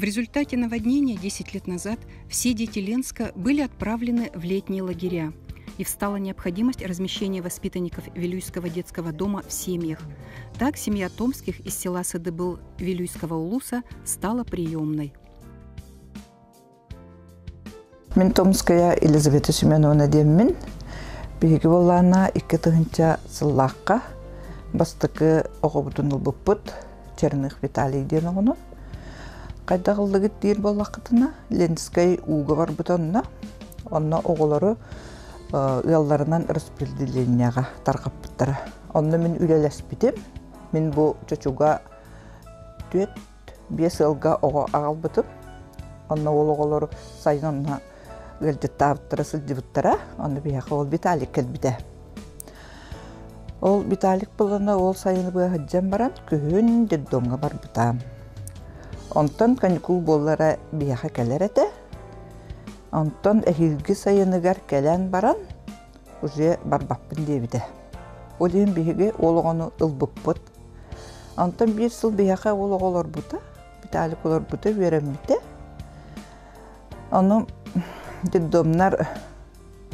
В результате наводнения 10 лет назад все дети Ленска были отправлены в летние лагеря, и встала необходимость размещения воспитанников Вилюйского детского дома в семьях. Так семья Томских из села Садыбыл Вилюйского улуса стала приемной. Мин Томская Елизавета Семеновна диэммин. Биһиги буоллаана 2000 сыллаахха бастакы оҕобутун ылбыппыт Черных Виталий диэн оҕону. Хайдах ыллыгыт диир буоллаххытына, Ленскэй ууга барбыт онно. Онно оҕолору ыалларынан распределениеҕа тарҕаппыттара. Онно мин үлэлэспитим. Мин бу чочуга түөрт биэс ыалга оҕо аҕалбытым. Онно ол оҕолору сайын онно ыалдьыттаабыттара сылдьыбыттара. Онно биһиэхэ ол Виталик кэлбитэ. Ол Виталик буолана ол сайыны быһа сылдьан баран күһүн детдомҥа барбыта. Онтон каникул буоллара биһиэхэ кэлэр этэ. Онтон эһиилги сайыныгар кэлэн баран уже барбаппын диэбитэ. Ол иһин биһиги ол оҕону ылбыппыт. Онтон биир сыл биһиэхэ ол оҕо олорбута, Виталик олорбута, үөрэммитэ. Ону детдомнар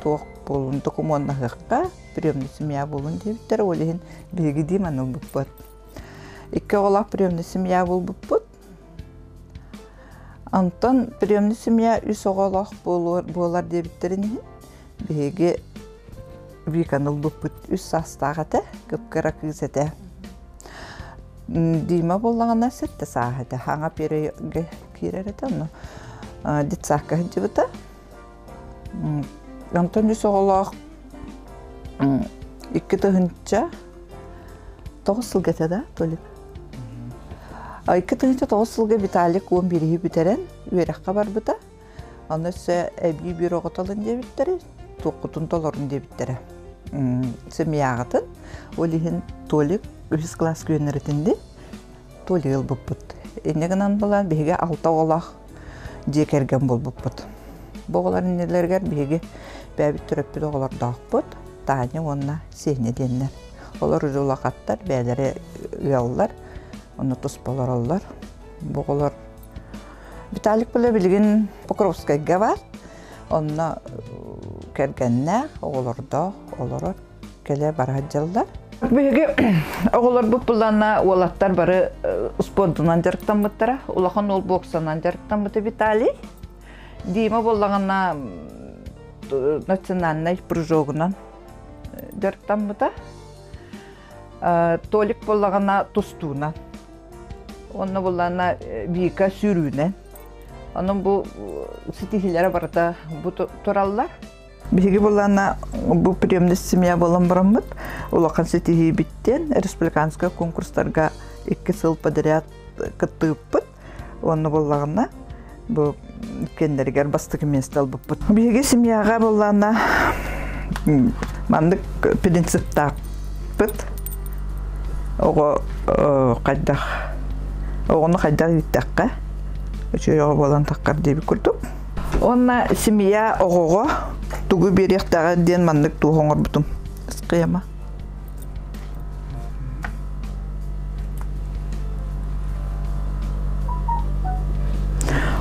туох буолун докумуоннаһыахха, приемный семья буолун диэбиттэр, ол иһин биһиги Диманы ылбыппыт. Икки оҕолоох приемный семья буолбуппут. Онтон приемный семья үс оҕолоох буолар диэбиттэрин иһин биһиги Виканы ылбыппыт үс саастаах этэ, кып-кыра кыыс этэ. Дима буоллаҕына сэттэ сааһа этэ, хаҥа перегэ киирэр этэ, онно детсадка сылдьыбыта. Онтон үс оҕолоох 2009 сылга этэ да, Толик? 2009 сылга Виталик 11-и бүтэрэн үөрэххэ барбыта. Аны өссө эбии биир оҕото ылын диэбиттэрэ, туоххутун толорун диэбиттэрэ. Семьяҕытын, ол иһин Толик үһүс класс күөннэритинди Толик ылбыппыт. Инньэ гынан буолан биһиги алта оҕолоох дьиэ кэргэн буолбуппут. Бу оҕолор иннилэригэр биһиги бэйэбит төрөппүт оҕолордоохпут Таня уонна Сеня диэннэр. Олор уже улахаттар, бэйэлэрэ ыаллар, онно туспа олороллор. Бу оҕолор Виталик Пыле билигин Покровскайга бар. Онно кэргэннээх, оҕолордоох олорор, кэлэ бара сылдьаллар. Биһиги оҕолорбут булланна уолаттар бары спордунан дьарыктаммыттара. Улахан уол боксанан дьарыктаммыта Виталий. Дима буоллаҕына национальнай прыжогунан дьарыктаммыта. Толик буоллаҕына тустуунан. Онно буоллаҕына Вика сүүрүүнэн. Онон бу ситиһиилэрэ барыта бу тураллар. Биһиги буоллаҕына бу приемный семья буолан бараммыт улахан ситиһиибиттэн республиканскай конкурстарга икки сыл подряд кыттыыппыт. Уонна буоллаҕына бу кэннэригэр бастакы место ылбыппыт. Биһиги семьяҕа буоллаҕына маннык принциптаахпыт. Оҕо хайдах оҕону хайдах ииттэххэ үчүгэй оҕо буолан таххар диэбит курдук. Уонна семья оҕоҕо тугу биэриэхтээҕэ диэн маннык туох оҥорбутум. Схема.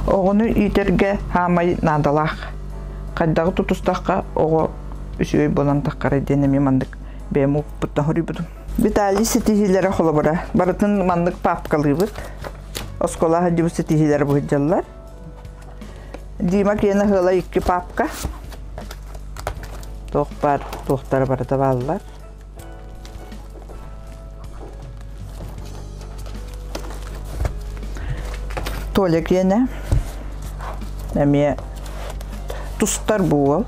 Оҕону иитэргэ хаамай наадалаах. Хайдаҕы тутустахха оҕо үчүгэй буолан таххарай диэн эмиэ маннык бэйэм оппуттан хоруйбутум. Виталий ситиһиилэрэ холобура барытын маннык папкалыыбыт. Оскуола сылдьыбыт ситиһиилэрэ быһыдьаллар. Дима киэнэ ыала икки папка. Туох баар, туохтара барыта бааллар. Толя киэнэ эмиэ тустар бу уол.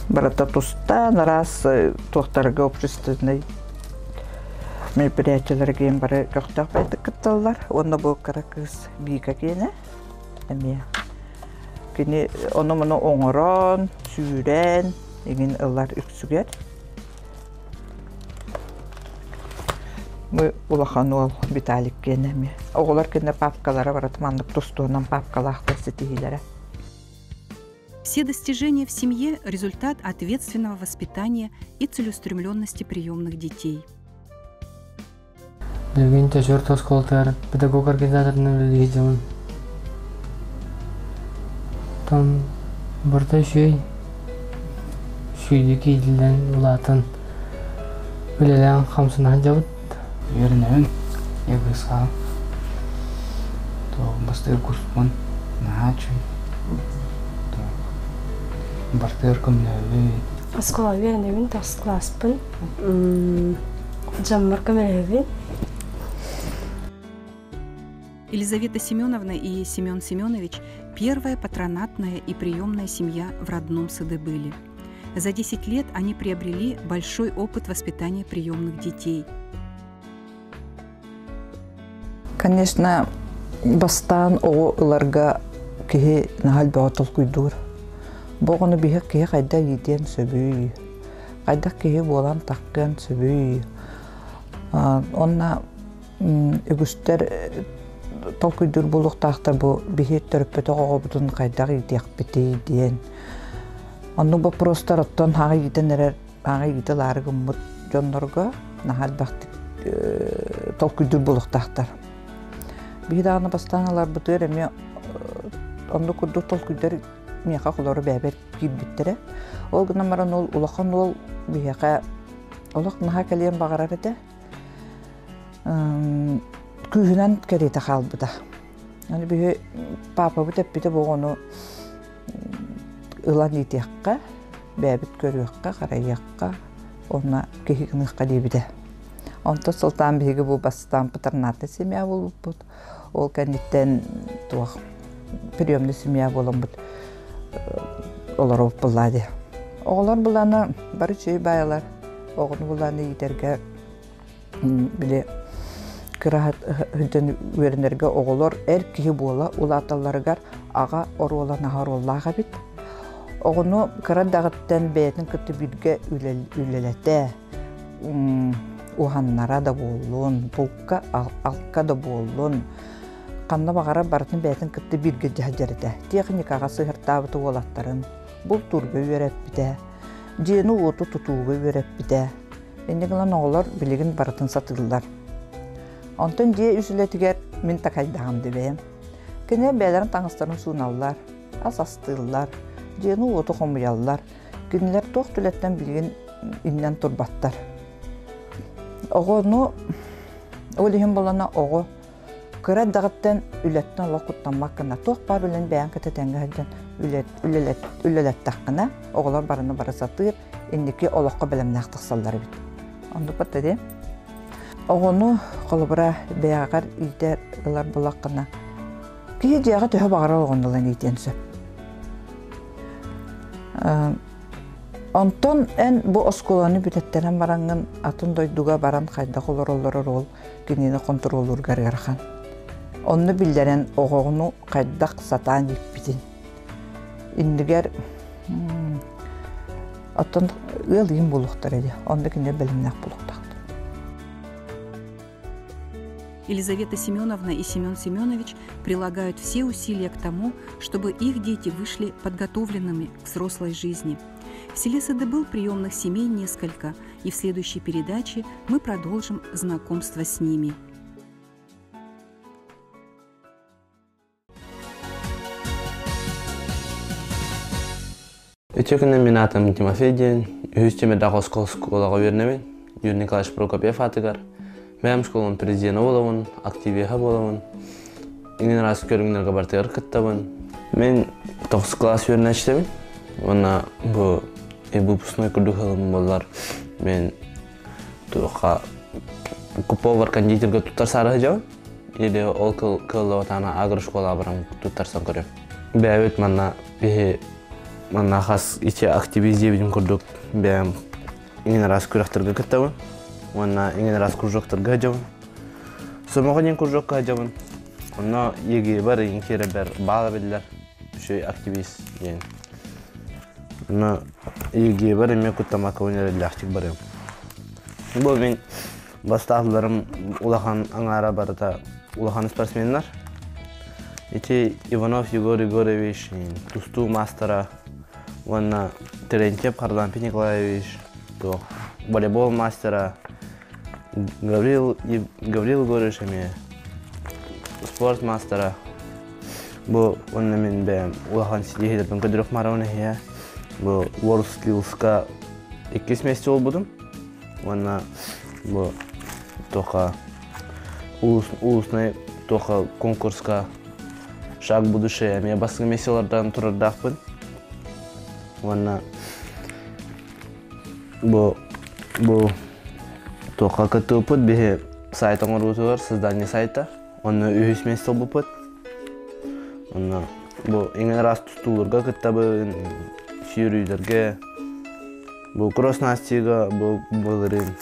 Барыта тустан, араас туохтарга общественнай мероприятиеларга бары көхтөөх бэйдик кытталлар. Уонна бу кыра кыыс Вика киэнэ эмиэ. Кини ону-муну оҥорон, сүүрэн, игин ылар үксүгэр. Бу улахан уол Виталик киэнэ эмиэ. Оҕолор кинилэр папкалара барыта маннык тустуунан папкалаахтар ситиһиилэрэ. Все достижения в семье – результат ответственного воспитания и целеустремленности приемных детей. Билигин Чочур оскуолатыгар педагог-организаторынан үлэлии сылдьабын. Оттон барыта үчүгэй. Үчүгэйдик иитиллэн улаатан үлэлээн хамсана сылдьабыт. Үөрэнэбин, ЕГС-ҕа бастыыр курспун наһаа үчүгэй. Бартыгар көмөлөһөбүн. Оскуолаҕа үөрэнэбин, тохсус кылааспын. Дьоммор көмөлөһөбүн. Елизавета Семеновна и Семен Семенович – первая патронатная и приемная семья в родном Садыбыле. За 10 лет они приобрели большой опыт воспитания приемных детей. Конечно, бастаан оҕо ыларга киһи наһаа элбэҕи толкуйдуур. Бу оҕону биһик киһи хайдах иитиэн сөбүй, хайдах киһи буолан таххыан сөбүй. Онно үгүстэр толкуйдуур буолуохтаахтар бу биһи төрөппөтөх оҕобутун хайдах иитиэхпитий диэн. Оннук боппуруостар оттон хаҥа иитэн эрэр хаҥа иитэ ылаары гыммыт дьоннорго наһаа элбэхтик толкуйдуур буолуохтаахтар. Биһи даҕаны бастаан ыларбытыгар эмиэ оннук курдук толкуйдар миэхэ холору бэйэбэр киирбиттэрэ. Ол гынан баран ол улахан уол биһиэхэ олох наһаа кэлиэн баҕарар этэ. Күүһүнэн кэриэтэ хаалбыта. Аны биһи паапабыт эппитэ бу оҕону ылан иитиэххэ, бэйэбит көрүөххэ, харайыахха, уонна киһи гыныахха диэбитэ. Онтон сылтаан биһиги бу бастаан патронатный семья буолбуппут. Ол кэнниттэн туох приемный семья буоламмыт олоробут буллаа дии. Оҕолор булана бары үчүгэй баайалар. Оҕону булааны иитэргэ били кыра сылдьан үөрэнэргэ оҕолор эр киһи буола улааталларыгар аҕа оруола наһаа оруоллаах эбит. Оҕону кыра эрдэҕиттэн бэйэтин кытта бииргэ үлэлэтэ, уһаннара да буоллун, булка, алка да буоллун, ханна баҕарар барытын бэйэтин кытта бииргэ дьаһдьар этэ. Техникаҕа сыһыртаабыт уолаттарын бултуурга үөрэппитэ, дьиэни-уоту тутууга үөрэппитэ. Инньэ гынан оҕолор билигин барытын сатыыллар. Онтон дьиэ үс үлэтигэр мин такайдаһам дибэйэм. Кинилэр бэйэлэрин таҥастарын сууналлар, ас астыыллар, дьиэни-уоту хомуйаллар. Кинилэр туох үлэттэн билигин иннэн турбаттар. Оҕону ол иһин буолана оҕо кыра эрдэҕиттэн үлэттэн олох куттаммаккына, туох баар үлэни бэйэҥ кытта тэҥҥэ сылдьан үлэлэттэххинэ, оҕолор барыны бары сатыыр, инники олоххо бэлэмнээх тахсаллар эбит. Оннук дии. Оҕону холобура бэйэҕэр иитэр ылар булаххына, киһи дьиэҕэ төһө баҕарар оҕону ылан иитиэн сөп. Онтон эн бу оскуоланы бүтэттэрэн бараҥҥын атын дойдуга баран хайдах олороллорор ол кинини хонтуруоллуургар ыарахан. Онно биллэрэн оҕону хайдах сатаан ииппитин. Иннигэр оттон ыал ийин буолуохтара дии. Онно кинилэр бэлэмнээх буолуохтаахтар. Елизавета Семеновна и Семен Семенович прилагают все усилия к тому, чтобы их дети вышли подготовленными к взрослой жизни. В селе Садыбыл приемных семей несколько, и в следующей передаче мы продолжим знакомство с ними. Үтүө күнүн мин аатым Тимофей диэн, үһүс Тимирдээх оскуолаҕа үөрэнэбин. Юрий Николаевич Прокопьев аатыгар. Бэйэм школам президенэ буолабын, активиһа буолабын. Иҥин араас көрүҥнэргэ барытыгар кыттабын. Мин тохсус кылаас үөрэнээччитэбин. Уонна бу выпускной курдук ылым буоллар мен туохха повар кондитерга туттарсаары сылдьабын. Или ол кыаллыбатаана агрошколаҕа баран туттарсан көрөм. Бэйэбит манна биһи манна хас ичи активист диэбитим курдук бэйэм иҥин араас күрэхтэргэ кыттабын уонна иҥин араас кружоктарга сылдьабын. Сомоҕо диэн кружокка сылдьабын. Онно ЕГЭ-бар иҥин киэрэрбэр баал эбиллэр үчүгэй активист диэн. Онно ЕГЭ-бар эмиэ куттамаккабын эрэллээхтик барыам. Бу мин бастаахларым улахан аҥаара барыта улахан спортсменнар. Ити Иванов Егор Егорович тустуу маастара уонна Терентьев Харлампий Николаевич туох волейбол мастера Гаврил, Гаврил Егорович эмиэ спорт мастера. Бу онно мин бэйэм улахан ситиһиилэрбин көрдөрөх маравын эһиэ. Бу WorldSkills-ка иккис месте буолбутум. Уонна бу тоха улусный тоха конкурска «Шаг будущее» эмиэ бастакы меселардан турардаахпын. Уонна бу бу тоха кыттыыппыт биһи сайт оҥоруутугар создание сайта. Онно үһүс месте ылбыппыт. Онно бу иҥэн араас тустууларга кыттабын, сүүрүүлэргэ, бу кросс настига бу былырыын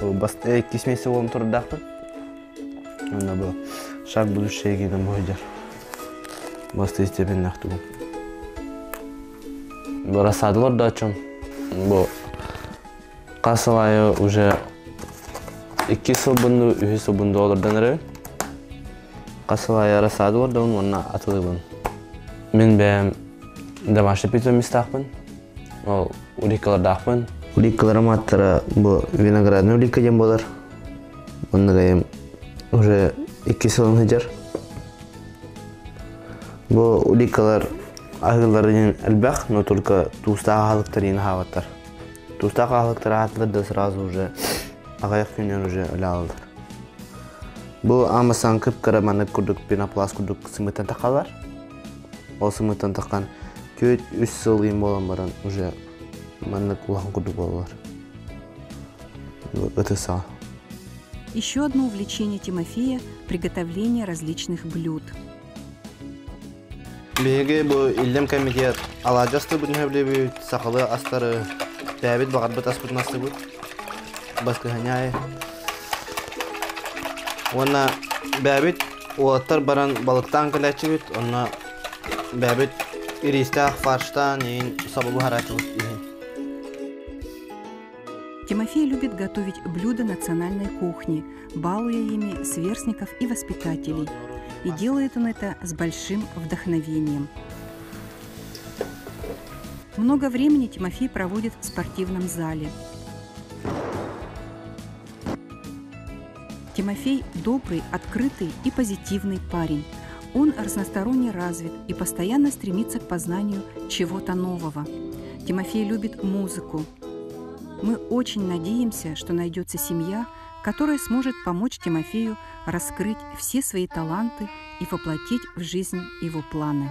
бу бас иккис месте буолан турдаахпын. Онно бу шаг будущее гинэн бу Басты степеннээх тугум. Бу рассадалар дачам. Бу хас сыл аайы уже икки сыл бунду, үһүс сыл бунду олордон эрэбин. Хас сыл аайы рассада олордобун уонна атылыыбын. Мин бэйэм домашний питомецтаахпын. Ол уликалардаахпын. Уликаларым аттара бу виноградный улика диэн буолар. Онно бэйэм уже икки сылын сылдьар. Бу уликалар аһыыларын элбэх, но только туустаах аһылыктарын аһаабаттар. Туустаах аһылыктар аһаатылар да сразу уже аҕыйах күнүнэн уже өлө аалалар. Бу амасан кып-кыра маннык курдук пенопласт курдук сымыттан тахалар. Ол сымыттан таххан түөрт үс сыл ыйын буолан баран уже маннык улахан курдук буолалар. Ытысаҕа. Еще одно увлечение Тимофея – приготовление различных блюд. Биһиги бу Иллэм комитет алаадьы астыыбытын сөбүлүүбүт, сахалыы астары бэйэбит баҕарбыт аспытын астыыбыт. Баскыһанньаайы. Уонна бэйэбит уолаттар баран балыктаан кэлээччибит, онно бэйэбит ириистээх фарштаан иин сабы буһарааччыбыт иһин. Тимофей любит готовить блюда национальной кухни, балуя ими сверстников и воспитателей. И делает он это с большим вдохновением. Много времени Тимофей проводит в спортивном зале. Тимофей – добрый, открытый и позитивный парень. Он разносторонне развит и постоянно стремится к познанию чего-то нового. Тимофей любит музыку. Мы очень надеемся, что найдется семья, которая сможет помочь Тимофею раскрыть все свои таланты и воплотить в жизнь его планы.